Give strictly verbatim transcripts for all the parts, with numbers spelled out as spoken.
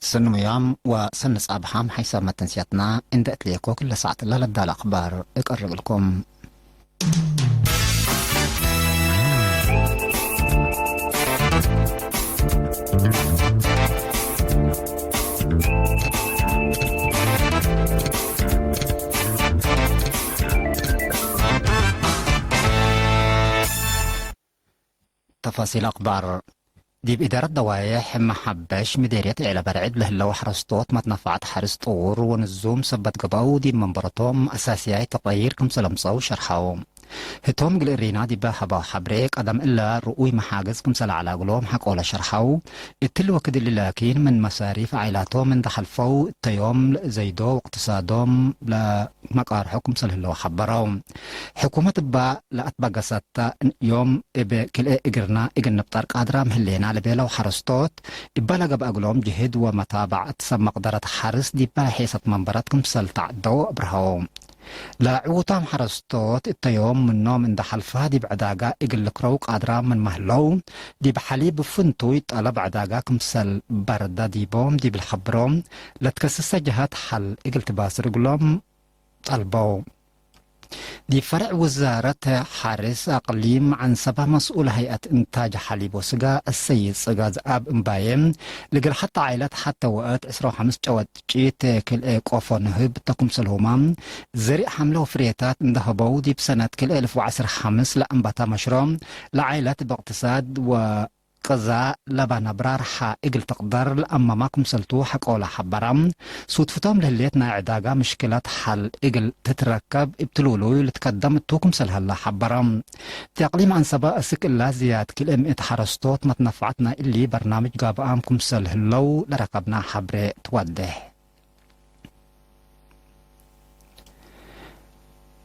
ሰኒ ሙያም ወሰኒ ጻብሓም ሓይሳብ መተንስያትና እንዴ እትሌኮ ክለ ሳዕት ለለዳለ አክባር እቀርብ እልኩም። ተፋሲል አክባር። ዲብ ኢዳረት ደዋዬሕ መሐበሽ ምዴርየት ዔለ በርዕድ ለህለው ሐረስቶት መትነፋዕት ሐርስ ጥዉር ወንዙም ሰበት ገብአው ዲብ መንበረቶም አሳስያይ ተቅይር ክምሰል አምጸው ሸርሐው። ህቶም እግል እሪና ዲበ ሀበው ሐብሬ፣ ቀደም እለ ርኡይ መሓግዝ ክምሰል ዐለ እግሎም ሐቆለ ሸርሐው። እትሊ ወክድ እሊ ላኪን ምን መሳሪፍ ዓኢላቶም እንደ ሐልፈው እተ ዮም ለዘይዶ ወእቅትሳዶም ለመቃርሖ ክምሰል ህለው ሐበረው። ሕኩመት እባ ለአትበገሰተ ዮም እብ ክልኤ እግርና እግል ንብጠር ቃድራም ህሌና ለቤለው ሐረስቶት፣ እበ ለገብአ እግሎም ጅህድ ወመታባዕት ሰብ መቅደረት ሐርስ ዲበ ሔሰት መንበረት ክምሰል ተዐደው አብርሀው። ለዕዉታም ሐረስቶት እተ ዮም ምኖም እንደ ሐልፈ ዲብ ዕዳጋ እግል ልክረው ቃድራም ምንመ ህለው፣ ዲብ ሐሊብ ፍንቱይ ጠለብ ዕዳጋ ክምሰል በርደ ዲቦም ዲብ ለሐብሮም፣ ለትከስሰ ጀሀት ሐል እግል ትባስር እግሎም ጠልበው። ዲብ ፈርዕ ውዛረት ሐርስ አቅሊም ዐንሰበ መስኡል ሀይአት እንታጅ ሐሊብ ወስጋ አሰይድ ጽጋ ዘአብ እምባዬ፣ ለእግል ሐተ ዓኢለት ሐተ ወአት ዕስራ ወሐምስ ጨወጭት ክልኤ ቆፎ ንህብ ተ ክምሰልሁመ፣ ዘሪእ ሐምለ ወፍሬታት እንደ ሀበው፣ ዲብ ሰነት ክልኤ እልፍ ወዐስር ሐምስ ለአንበተ መሽሮ ለዓኢለት ብእቅትሳድ ወ ቅዛ ለበ ነብራር ሐ እግል ትቅደር ለአመመ ክምሰልቱ ሐቆለ ሐበረ። ሱድፍቶም ለህሌት ናይ ዕዳጋ ምሽክለት ሐል እግል ትትረከብ እብ ትሉሉይ ልትከደም እቱ ክምሰል ሀለ ሐበረ። እት አቅሊም ዐንሰበ እስክ እላ ዝያድ ክልኤ ምእት ሐረስቶት መትነፈዐት ናይ እሊ በርናምጅ ጋብአም ክምሰል ህለው ለረከብና ሐብሬ ትወዴሕ።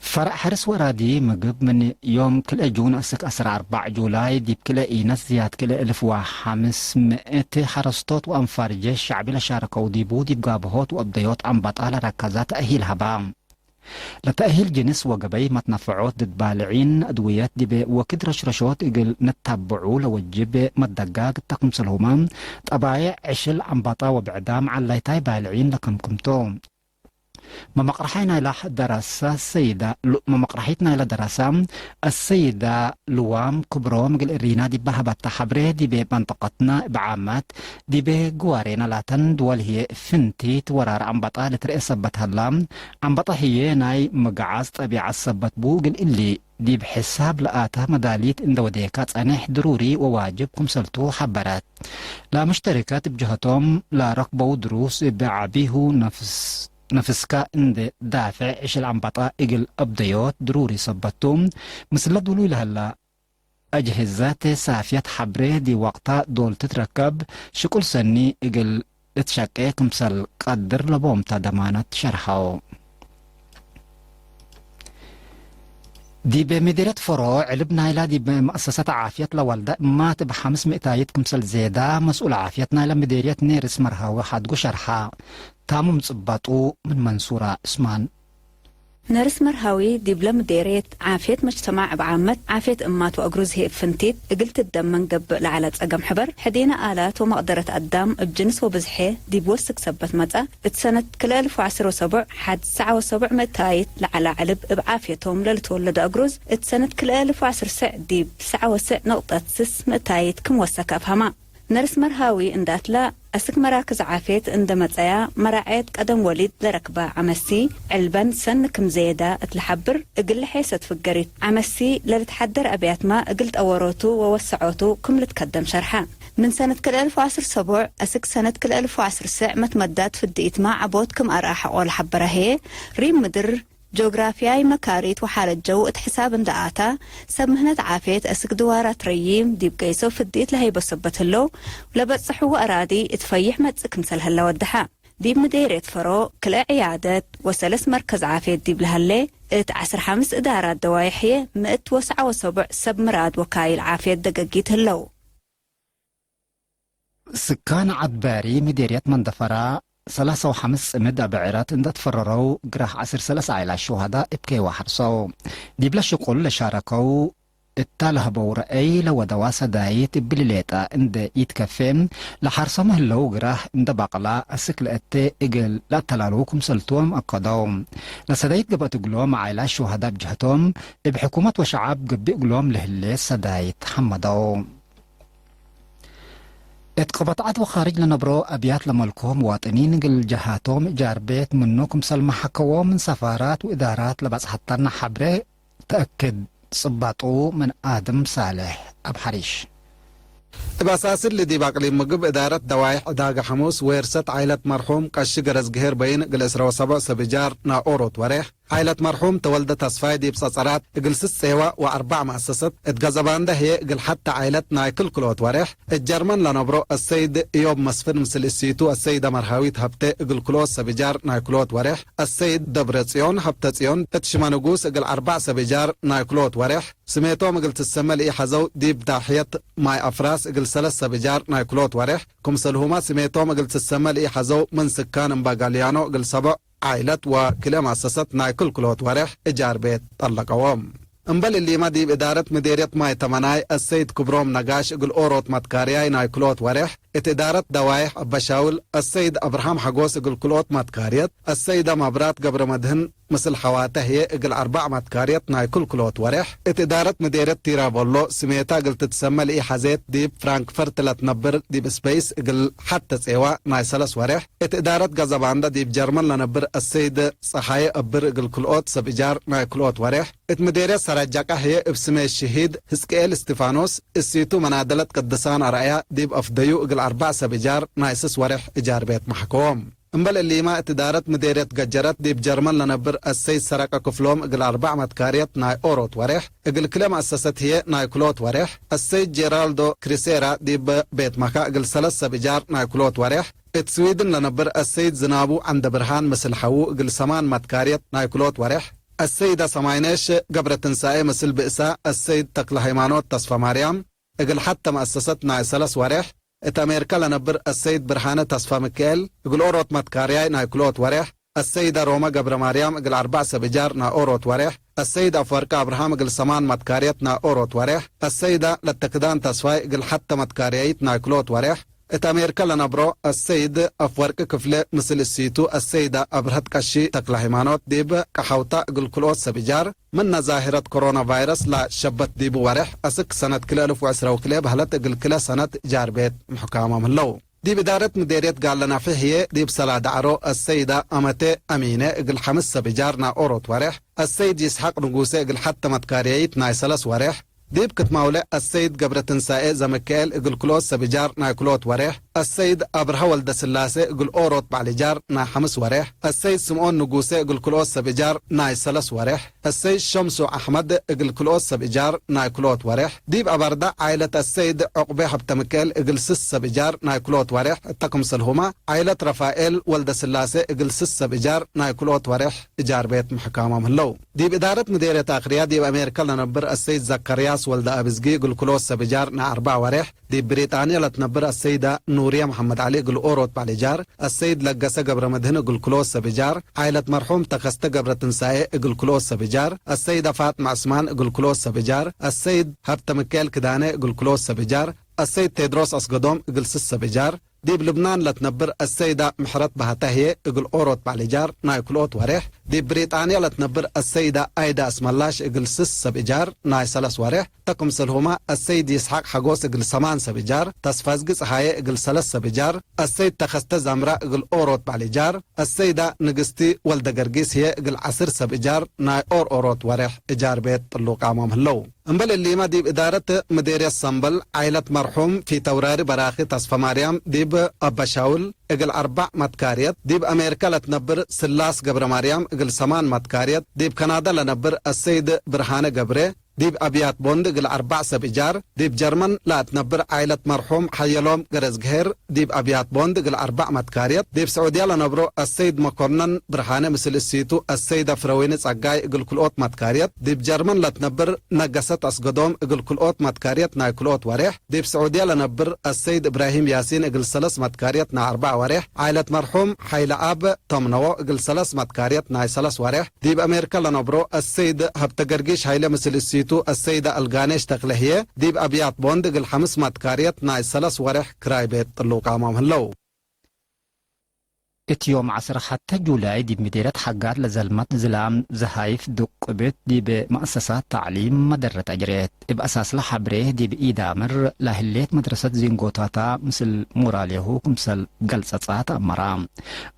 ፈረዕ ሐርስ ወአራዲ ምግብ ምን ዮም ክልኤ ጁን አስክ ዐስር አርበዕ ጁላይ ዲብ ክልኤ ኢነት ዝያድ ክልኤ እልፍ ወሐምስ ምእት ሐረስቶት ወአንፋር ጄሽ ሸዕቢ ለሻረከው ዲቡ ዲብ ጋብሆት ወአብደዮት አንበጣ ለረከዘ ተእሂል ሀባ። ለተእሂል ጅንስ ወገበይ መትነፈዖት ድድ ባልዒን አድውየት ዲብ ወክድ ረሽረሾት እግል ንታብዑ ለወጅብ መደጋግ እተ ክምሰልሁመ ጠባይዕ ዕሽል አንበጣ ወብዕዳም ዐላይታይ ባልዒን ለከምክምቶ። መመቅረሐይ ናይለ ደረሰ ሰይዳ ሉ-፣ መመቅረሒት ናይለ ደረሰ አሰይዳ ልዋም ክብሮም እግል እሪና ዲበ ሀበተ ሐብሬ፣ ዲቤ መንጠቀትና እብ ዓመት ዲቤ ግዋሬነ ላተን ድወል ህዬ ፍንቲት ወራር አንበጣ ልትርኤ ሰበት ሀላ። አንበጣ ህዬ ናይ ምግዓዝ ጠቢዐት ሰበት ቡ፣ እግል እሊ ዲብ ሕሳብ ለአተ መዳሊት እንደ ወዴከ ጸኔሕ ድሩሪ ወዋጅብ ክምሰልቱ ሐበረት። ለሙሽተሪከት እብ ጀሀቶም ለረክበው ድሩስ እብ ዐቢሁ ነፍስ ነፍስከ እንዴ ዳፌዕ እሽል አንበጣ እግል አብደዮት ድሩሪ ሰበት ቱ። ምስለ ዱሉይ ለህላ አጅህዘት ሳፍየት ሐብሬ ዲብ ወቅታ ዶል ትትረከብ ሽቁል ሰኒ እግል ልትሸቄ ክምሰል ቀድር ለቦምታ ደማነት ሸርሐው። ዲብ ምዴርየት ፈሮ ዕልብ ናይላ ዲብ መአሰሰት ዓፍየት ለወልደ እማት እብ ሐምስ ምእታይት ክምሰል ዜዳ መስኡል ዓፍየት ናይላ ምዴርየት ኔርስ መርሃዊ ሐድጉ ሸርሐ። ታሙም ጽባጡ ምን መንሱራ እስማን። ነርስ መርሃዊ ዲብለ ምዴርየት ዓፍየት መጅተማዕ እብ ዓመት ዓፍየት እማት ወአግሩዝ ህይ እብ ፍንቲት እግል ትደመን ገብእ ለዐለ ጸገም ሕበር፣ ሕዴነ አላት ወመቅደረት አዳም እብ ጅንስ ወብዝሐ ዲብ ወስክ ሰበት መጽአ። እት ሰነት ክልኤ እልፍ ወዐስር ወሰቡዕ ሐድ ሰዕ ወሰቡዕ ምእታይት ለዐለ ዕልብ እብ ዓፍየቶም ለልትወለዱ አግሩዝ እት ሰነት ክልኤ እልፍ ወዐስር ሰዕ ዲብ ሰዕ ወሰዕ ንቅጠት ስስ ምእታይት ክም ወሰከ አፍሀማ። ነርስ መርሃዊ እንዳትለ፣ አስክ መራክዝ ዓፍየት እንደ መጸያ፣ መራዐየት ቀደም ወሊድ ለረክበ ዐመሲ፣ ዕልበን ሰኒ ክም ዘየዳ እት ለሐብር፣ እግል ለሔሰት ፍገሪት ዐመሲ ለልትሐደር አብያትመ እግል ጠወሮቱ ወወሰዖቱ ክም ልትከደም ሸርሐ። ምን ሰነት ክልኤ እልፍ ወዐስር ሰቡዕ አስክ ሰነት ክልኤ እልፍ ወዐስር ሰዕ መትመዳት ፍድኢትመ ዐቦት ክም አርአ ሐቆ ለሐበረ ህዬ፣ ሪም ምድር፣ ጆግራፍያይ መካሪት ወሓለት ጀው እት ሕሳብ እንደ አታ፣ ሰብ ምህነት ዓፍየት አስክ ድዋራት ረዪም ዲብ ገይሶ ፍድኢት ለሀይቦ ሰበት ህለው፣ ለበጽሕዎ አራዲ እት ፈይሕ መጽእ ክምሰል ህለ ወደሐ። ዲብ ምዴርየት ፈሮ ክልኤ ዕያደት ወሰለስ መርከዝ ዓፍየት ዲብ ለሀሌ፣ እት ዐስር ሐምስ እዳራት ደዋይሕ ህዬ ምእት ወሰዕ ወሰቡዕ ሰብ ምራድ ወካይል ዓፍየት ደገጊት ህለው። ስካን ዐድ-ባሪ ምዴርየት መንደፈራ፣ ሰላሳ ወሐምስ ጽምድ አብዕረት እንደ ትፈረረው፣ ግራህ ዐስር ሰለስ ዓኢላት ሹሀዳ እብ ኬዋ ሐርሰው። ዲብለ ሽቁል ለሻረከው እታ ለሀበው ረአይ ለወደዋ ሰዳይት እብሊ ሌጠ እንዴ ኢትከፌ፣ ለሐርሶም ህለው ግራህ እንዴ ባቅላ አስክ ለእቴ እግል ለአተላልዉ ክምሰልቶም አከደው። ለሰዳይት ገብአት እግሎም ዓኢላት ሹሀዳ እብ ጀህቶም፣ እብ ሕኩመት ወሸዐብ ገብእ እግሎም ለህሌት ሰዳይት ሐመደው። እት ቀበጣዐት ወካርጅ ለነብሮ አብያት ለመልኮ ምዋጥኒን እግል ጀሃቶም እጃር ቤት ምኑ ክምሰል መሐከዎ ምን ሰፋራት ወእዳራት ለበጽሐተነ ሐብሬ ተአክድ። ጽባጡ ምን አድም ሳልሕ አብ ሐሪሽ። እብ አሳስ እሊ ዲብ አቅሊም ምግብ እዳረት ደዋይሕ ዕዳገ ሐሙስ ዌርሰት ዓኢለት መርሑም ቀሺ ገረዝግሄር በይን እግል ዕስራ ወሰብዕ ሰብ እጃር ናይ ኦሮት ወሬሕ፣ ዓኢለት መርሑም ተወልደ ተስፋይ ዲብ ጸጸራት እግል ስስ ጼዋ ወአርበዕ መአሰሰት፣ እት ገዘባንደ ህዬ እግል ሐተ ዓኢለት ናይ ክል ክልኦት ወሬሕ፣ እት ጀርመን ለነብሮ አሰይድ እዮብ መስፍን ምስል እሲቱ አሰይደ መርሃዊት ሀብቴ እግል ክልኦት ሰብ እጃር ናይ ክልኦት ወሬሕ፣ አሰይድ ደብረጽዮን ሀብተጽዮን እት ሽመ ንጉስ እግል አርበዕ ሰብ እጃር ናይ ክልኦት ወሬሕ፣ ስሜቶም እግል ትሰመ ለኢሐዘው ዲብ ዳሕየት ማይ አፍራስ እግል ሰለስ ሰብ እጃር ናይ ክልኦት ወሬሕ፣ ክምሰልሁመ ስሜቶም እግል ትሰመ ለኢሐዘው ምን ስካን እምባ ጋልያኖ እግል ሰቦዕ ዓኢለት ወክልኤ መአሰሰት ናይ ክል ክልኦት ወሬሕ እጃር ቤት ጠለቀዎም። እምበል እሊመ ዲብ እዳረት ምዴርየት ማይ ተመናይ አሰይድ ክብሮም ነጋሽ እግል ኦሮት መትካርያይ ናይ ክልኦት ወሬሕ፣ እት እዳረት ደዋይሕ አበሻውል አሰይድ አብርሃም ሐጎስ እግል ክልኦት መትካርየት፣ አሰይደ መብራት ገብረመድህን ምስል ሐዋተ ህዬ እግል አርበዕ መትካርየት ናይ ክል ክልኦት ወሬሕ፣ እት እዳረት ምዴርየት ቲራቮሎ ስሜታ እግል ትትሰመ ለኢሐዜት ዲብ ፍራንክፈርት ለትነብር ዲብ ስበይስ እግል ሐተ ጼዋ ናይ ሰለስ ወሬሕ፣ እት እዳረት ገዘባንደ ዲብ ጀርመን ለነብር አሰይድ ጸሓየ እብር እግል ክልኦት ሰብ እጃር ናይ ክልኦት ወሬሕ፣ እት ምዴርየት ሰረጀቃ ህዬ እብ ስሜ ሽሂድ ህዝቅኤል እስቲፋኖስ እሲቱ መናደለት ቅድሳን አርአያ ዲብ አፍደዩ እግል አርበዕ ሰብ እጃር ናይ ስስ ወሬሕ እጃር ቤት መሐከዎም። እምበል እሊመ እት እዳረት ምዴርየት ገጀረት ዲብ ጀርመን ለነብር አሰይድ ሰረቀ ክፍሎም እግል አርበዕ መትካርየት ናይ ኦሮት ወሬሕ፣ እግል ክልኤ መአሰሰት ህዬ ናይ ክልኦት ወሬሕ፣ አሰይድ ጄራልዶ ክሪሴራ ዲብ ቤት መካ እግል ሰለስ ሰብ እጃር ናይ ክልኦት ወሬሕ፣ እት ስዊድን ለነብር አሰይድ ዝናቡ ዐንደብርሃን ምስል ሐዉ እግል ሰማን መትካርየት ናይ ክልኦት ወሬሕ፣ አሰይደ ሰማይነሽ ገብረትንሳኤ ምስል ብእሳ አሰይድ ተክለሃይማኖት ተስፈማርያም እግል ሐተ መአሰሰት ናይ ሰለስ ወሬሕ፣ እት አሜሪካ ለነብር አሰይድ ብርሃነ ተስፋ ሚካኤል እግል ኦሮት መትካርያይ ናይ ክልኦት ወሬሕ፣ አሰይደ ሮመ ገብረማርያም እግል አርበዕ ሰብ እጃር ናይ ኦሮት ወሬሕ፣ አሰይድ አፍወርቂ አብርሃም እግል ሰማን መትካርየት ናይ ኦሮት ወሬሕ፣ አሰይደ ለተክዳን ተስፋይ እግል ሐተ መትካርያይት ናይ ክልኦት ወሬሕ፣ እት አሜሪካ ለነብሮ አሰይድ አፍወርቂ ክፍሌ ምስል እሲቱ አሰይደ አብርሀት ቀሺ ተክለሃይማኖት ዲብ ቀሐውታ እግል ክልኦት ሰብ እጃር፣ ምነ ዛህረት ኮሮና ቫይረስ ለሸበት ዲቡ ወሬሕ አስክ ሰነት ክልኤ አልፍ ወዕስራ ወክልኤ በህለት እግል ክልኤ ሰነት ጃር ቤት ምሕካሞም ህለው። ዲብ እዳረት ምዴርየት ጋለ ናፊ ህዬ ዲብ ሰላ ዳዕሮ አሰይደ አመቴ አሚነ እግል ሐምስ ሰብ እጃር ናይ ኦሮት ወሬሕ፣ አሰይድ ይስሐቅ ንጉሴ እግል ሐተ መትካርያይት ናይ ሰለስ ወሬሕ፣ ዲብ ክትማውለ አሰይድ ገብረትንሳኤ ዘሚካኤል እግል ክልኦት ሰብ እጃር ናይ ክልኦት ወሬሕ፣ አሰይድ አብርሀ ወልደስላሴ እግል ኦሮት በዕል እጃር ናይ ሐምስ ወሬሕ፣ አሰይድ ስምኦን ንጉሴ እግል ክልኦት ሰብ እጃር ናይ ሰለስ ወሬሕ፣ አሰይድ ሸምሱ አሕመድ እግል ክልኦት ሰብ እጃር ናይ ክልኦት ወሬሕ፣ ዲብ አባርዳ ዓይለት አሰይድ ዑቅቤ ሀብተሚካኤል እግል ስስ ሰብ እጃር ናይ ክልኦት ወሬሕ፣ እተ ክምሰልሁመ ዓይለት ረፋኤል ወልደስላሴ እግል ስስ ሰብ እጃር ናይ ክልኦት ወሬሕ እጃር ቤት ምሕካሞም ህለው። ዲብ እዳረት ምዴርየት አክርያ ዲብ አሜሪካ ለነብር አሰይድ ዘከርያስ ወልደአብዝጊ እግል ክልኦት ሰብ እጃር ናይ አርበዕ ወሬሕ፣ ዲብ ብሪጣንየ ለትነብር አሰይደ ኑርየ መሐመድ ዐሊ እግል ኦሮት በዕል እጃር፣ አሰይድ ለገሰ ገብረመድህን እግል ክልኦት ሰብ እጃር፣ ዓይለት መርሑም ተከስተ ገብረትንሳኤ እግል ክልኦት ሰብ እጃር፣ አሰይደ ፋጥመ ዐስማን እግል ክልኦት ሰብ እጃር፣ አሰይድ ሀብተሚካኤል ክዳነ እግል ክልኦት ሰብ እጃር፣ አሰይድ ቴድሮስ አስገዶም እግል ስስ ሰብ እጃር፣ ዲብ ልብናን ለትነብር አሰይደ ምሕረት ባህተ ህዬ እግል ኦሮት በዕል እጃር ናይ ክልኦት ወሬሕ፣ ዲብ ብሪጣንየ ለትነብር አሰይደ አይደ አስመላሽ እግል ስስ ሰብ እጃር ናይ ሰለስ ወሬሕ፣ እተ ክምሰልሁመ አሰይድ ይስሐቅ ሐጎስ እግል ሰማን ሰብ እጃር፣ ተስፋዝጊ ጸሃየ እግል ሰለስ ሰብ እጃር፣ አሰይድ ተከስተ ዛምራ እግል ኦሮት በዕል እጃር፣ አሰይደ ንግስቲ ወልደገርጊስ ህዬ እግል ዐስር ሰብ እጃር ናይ ኦር ኦሮት ወሬሕ እጃር ቤት ጥሉቃሞም ህለው። እምበል እሊመ ዲብ እዳረት ምዴርየት ሰምበል፣ ዓይለት መርሑም ፊተውራሪ በራኺ ተስፈማርያም ዲብ አበሻውል እግል አርበዕ መትካርየት፣ ዲብ አሜሪከ ለትነብር ስላስ ገብረማርያም እግል ሰማን መትካርየት፣ ዲብ ከናዳ ለነብር አሰይድ ብርሃነ ገብሬ፣ ዲብ አብያት ቦንድ እግል አርበዕ ሰብ እጃር፣ ዲብ ጀርመን ለአትነብር ዓይለት መርሑም ሐየሎም ገረዝግሄር፣ ዲብ አብያት ቦንድ እግል አርበዕ መትካርየት፣ ዲብ ስዑድያ ለነብሮ አሰይድ መኮነን ብርሃነ ምስል እሲቱ አሰይደ ፍረወይኒ ጸጋይ እግል ክልኦት መትካርየት፣ ዲብ ጀርመን ለትነብር ነገሰት አስገዶም እግል ክልኦት መትካርየት ናይ ክልኦት ወሬሕ፣ ዲብ ስዑድየ ለነብር አሰይድ እብራሂም ያሲን እግል ሰለስ መትካርየት ናይ አርበዕ ወሬሕ፣ ዓይለት መርሑም ሐይለአብ ተምነዎ እግል ሰለስ መትካርየት ናይ ሰለስ ወሬሕ፣ ዲብ አሜሪከ ለነብሮ አሰይድ ሀብተገርጊሽ ሀይለ ምስል እሲቱ እቱ አሰይደ አልጋኔሽ ተክለ ህዬ፣ ዲብ አብያት ቦንድ እግል ሐምስ ማትካርየት ናይ ሰለስ ወሬሕ ክራይ ቤት ጥሉቃማም ህለው። እት ዮም ዐስር ሐተ ጁላይ ዲብ ምዴርየት ሐጋት ለዘልመት ዝላም ዘሃይፍ ዱቅብት ዲብ መአሰሳት ተዕሊም መደረት አጅሬት። እብ አሳስለ ሐብሬ ዲብ ኢዳምር ለህሌት መድረሰት ዚንጎታታ ምስል ሞራልየሁ ክምሰል ገልጸጻት አመራ።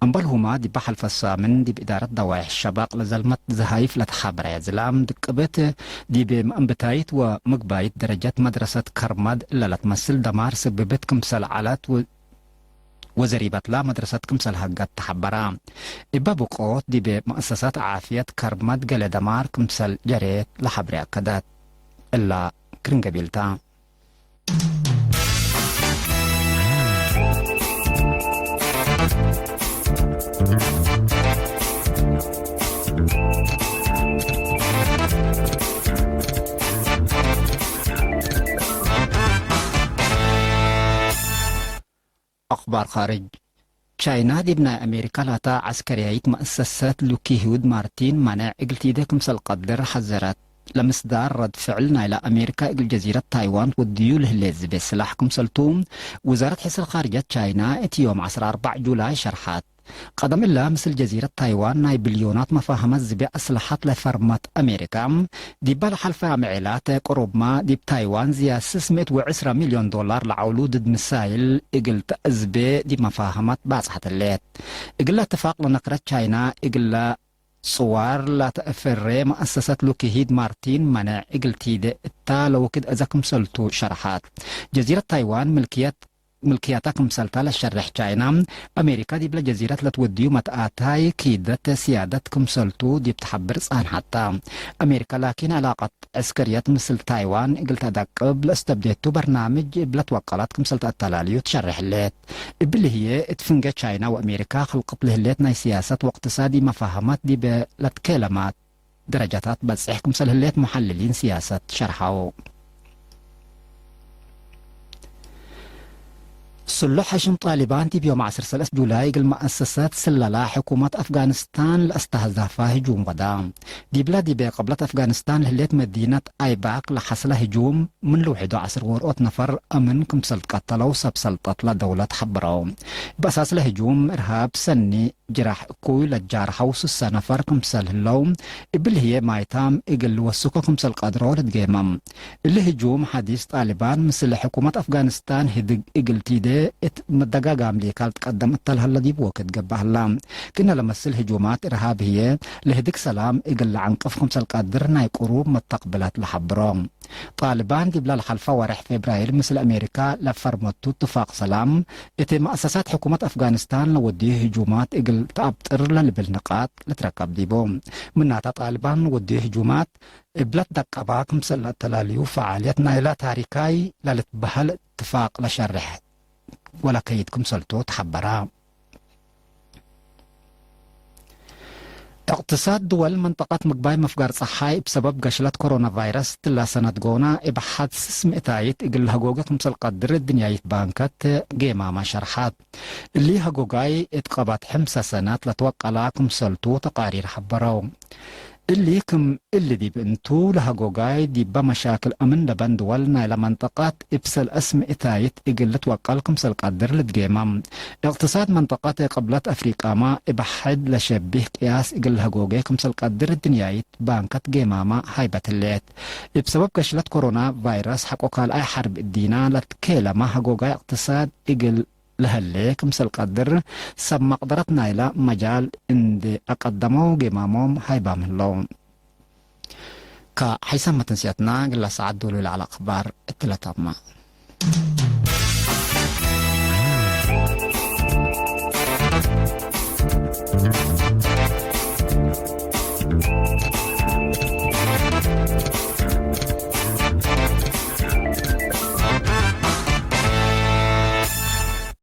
እምበልሁመ ዲበ ሐልፈ ሳምን ዲብ እዳረት ደዋይሕ ሸባቅ ለዘልመት ዘሃይፍ ለተሐበረየ ዝላም ድቅብት ዲብ መአንብታይት ወምግባይት ደረጀት መድረሰት ከርመድ እለ ለትመስል ደማር ስብብት ክምሰል ዐለት ወዘሪበትላ መድረሰት ክምሰል ሀገት ተሐበራ። እበ ብቆት ዲብ መአሰሳት ዓፍየት ከርመድ ገሌ ደማር ክምሰል ጀሬት ለሐብሬ አከደት። እላ ክርን ገቢልታ። አኽባር ኻርጅ። ቻይና ዲብ ናይ አሜሪካ ላተ ዐስከርያይት መአሰሰት ሉክሂድ ማርቲን ማኔዕ እግል ቲዴ ክምሰል ቀድር ሐዘረት። ለምስዳር ረድ ፍዕል ናይለ አሜሪካ እግል ጀዚረት ታይዋን ወድዩ ለህሌት ዝቤ ስላሕ ክምሰልቱ፣ ውዛረት ሕስል ኻርጀት ቻይና እት ዮም ዐስራ አርበዕ ጁላይ ሸርሐት። ቀደም እለ፣ ምስል ጀዚረት ታይዋን ናይ ብልዮናት መፋህመት ዝቤ አስለሐት ለፈርመት አሜሪካ፣ ዲበ ለሐልፈ አምዔላት ቅሩብመ ዲብ ታይዋን ዝያድ ስስ ምእት ወዕስራ ሚልዮን ዶላር ለዐውሉ ድድ ምሳይል እግል ተአዝቤ ዲብ መፋህመት ባጽሐት ህሌት። እግለ እትፋቅ ለነክረት ቻይና እግለ ጽዋር ለተአፈሬ መአሰሰት ሉክሂድ ማርቲን መኔዕ እግል ቲዴ እታ ለወክድ አዘ ክምሰልቱ ሸርሐት። ጀዚረት ታይዋን ምልክየት ምልክያታ ክምሰልታ ለሸሬሕ ቻይና፣ አሜሪካ ዲብለ ጀዚረት ለትወድዩ መትአታይ ኪደት ስያደት ክምሰልቱ ዲብ ተሐብር ጻንሐት ተ። አሜሪካ ላኪን፣ ዕላቀት ዐስከርየት ምስል ታይዋን እግል ተአደቅብ ለእስተብዴቱ በርናምጅ እብ ለትወቀላት ክምሰል ተአተላልዩ ትሸሬሕ ህሌት። እብሊ ህዬ፣ እት ፍንጌ ቻይና ወአሜሪካ ክልቅት ለህሌት ናይ ስያሰት ወእቅትሳድ ኢመፋህመት ዲበ ለትኬለማት ደረጃታት በጽሕ ክምሰል ህሌት መሐልሊን ስያሰት ሸርሐው። ስሉሕ ሕሹም ጣሊባን ዲብ ዮም ዐስር ሰለስ ጁላይ እግል መአሰሰት ስለላ ሕኩመት አፍጋኒስታን ለአስተህዳፋ ህጁም ወዳ። ዲብላ ዲቤ ቅብለት አፍጋኒስታን ለህሌት መዲነት አይባክ ለሐስለ ህጁም ምን ልውሕዶ ዐስር ወርኦት ነፈር አምን ክምሰል ትቀተለው ሰብ ሰልጠት ለደውለት ሐብረው። በአሳስለ ህጁም እርሃብ ሰኒ ጅራሕ እኩይ ለጃርሐው ስሰ ነፈር ክምሰል ህለው፣ እብሊ ህዬ ማይታም እግል ልወስኮ ክምሰል ቀድሮ ልትጌመም። እሊ ህጁም ሐዲስ ጣሊባን ምስል ሕኩመት አፍጋኒስታን ህድግ እግል ቲዴ እት መደጋጋም ሊካል ትቀደም እተ ለሀለ ዲብ ወክድ ገብአ ህላ። ክእነ ለመስል ህጁማት እርሃብ ህዬ ለህድግ ሰላም እግል ለዐንቅፍ ክምሰል ቀድር ናይ ቅሩብ መተቅብላት ለሐብሮ። ጣልባን ዲብለ ለሐልፈ ወሬሕ ፌብራይር ምስል አሜሪካ ለፈርመቱ እትፋቅ ሰላም፣ እት መአሰሳት ሕኩመት አፍጋኒስታን ለወድዩ ህጁማት እግል ተአብጥር ለልብል ንቃጥ ልትረከብ ዲቡ። ምናተ ጣልባን ወድዩ ህጁማት እብ ለትደቀባ ክምሰል ለአተላልዩ ፈዓልየት ናይላ ታሪካይ ለልትበሀል እትፋቅ ለሸርሕ ወለከይድ ክምሰልቱ ተሐበራ። እቅትሳድ ድወል መንጠቀት ምግባይ መፍጋር ጸሓይ እብ ሰበብ ገሽለት ኮሮና ቫይረስ ትላ ሰነት ጎና እብ ሐድ ስስ ምእታይት እግል ለሀጎገ ክምሰል ቀድር እድንያይት ባንከት ጌማማ ሸርሐት። እሊ ሀጎጋይ እት ቀባት ሕምሰ ሰነት ለትወቀላ ክምሰልቱ ተቃሪር ሐበረው። እሊ ክም እሊ ዲብ እንቱ፣ ለሀጎጋይ ዲበ መሻክል አምን ለበን ድወል ናይለ መንጠቀት እብ ሰልአስ ምእታይት እግል ልትወቀል ክምሰል ቀድር ልትጌመም። እቅትሳድ መንጠቀት ቅብለት አፍሪቃመ እብ ሐድ ለሸቢህ ቅያስ እግል ለሀጎጌ ክምሰል ቀድር እድንያይት ባንከት ጌማመ ሃይበት ህሌት። እብ ሰበብ ገሽለት ኮሮና ቫይረስ ሐቆ ካልኣይ ሐርብ እዲና ለትኬለመ ሀጎጋይ እቅትሳድ እግል ለሀሌ ክምሰል ቀድር ሰብ መቅደረት ናይለ መጃል እንዴ አቀደመው ጌማሞም ሃይባም ህለው። ከሐይሳም መተንስያትና ግላ ሰዓት ዶሉ ለዐለ አክባር እትለ ታማ።